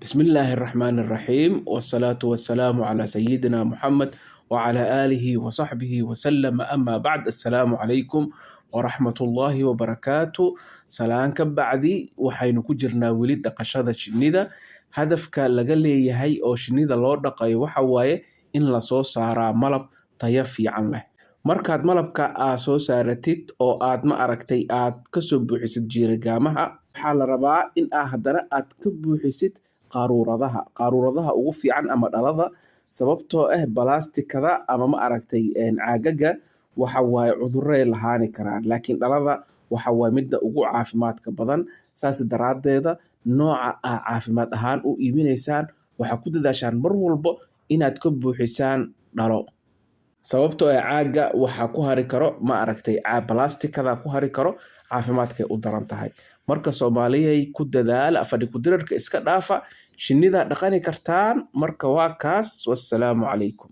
Bismillaahi raxmaani raxiim, wasalaatu wasalaamu calaa sayidina Muxamed wacalaa aalihi wasaxbihi wasalama, amaa bacd. Assalaamu calaykum waraxmatullaahi wabarakaatu. Salaan ka bacdi, waxaynu ku jirnaa weli dhaqashada shinnida. Hadafka laga leeyahay oo shinnida loo dhaqayo waxa waaye in lasoo saaraa malab tayo fiican leh. Markaad malabka aa soo saaratid oo aad, ma aragtay, aad kasoo buuxisid jiirigaamaha, waxaa la rabaa in aa haddana aad ka buuxisid qaaruuradaha, qaaruuradaha ugu fiican ama dhalada, sababtoo ah balaastikada ama, ma aragtay, caagaga waxa waaye cuduray lahaani karaan, laakiin dhalada waxa waaye midda ugu caafimaadka badan. Saas daraaddeeda, nooca aa caafimaad ahaan u iibinaysaan waxaa ku dadaashaan mar walbo inaad ka buuxisaan dhalo, sababtoo ah caaga waxaa ku hari karo, ma aragtay, balaastikada ku hari karo, caafimaadkay u daran tahay. Marka Soomaaliyay, ku dadaala, fadhi ku-dirarka iska dhaafa, shinnida dhaqani kartaan. Marka waa kaas. Wassalaamu calaykum.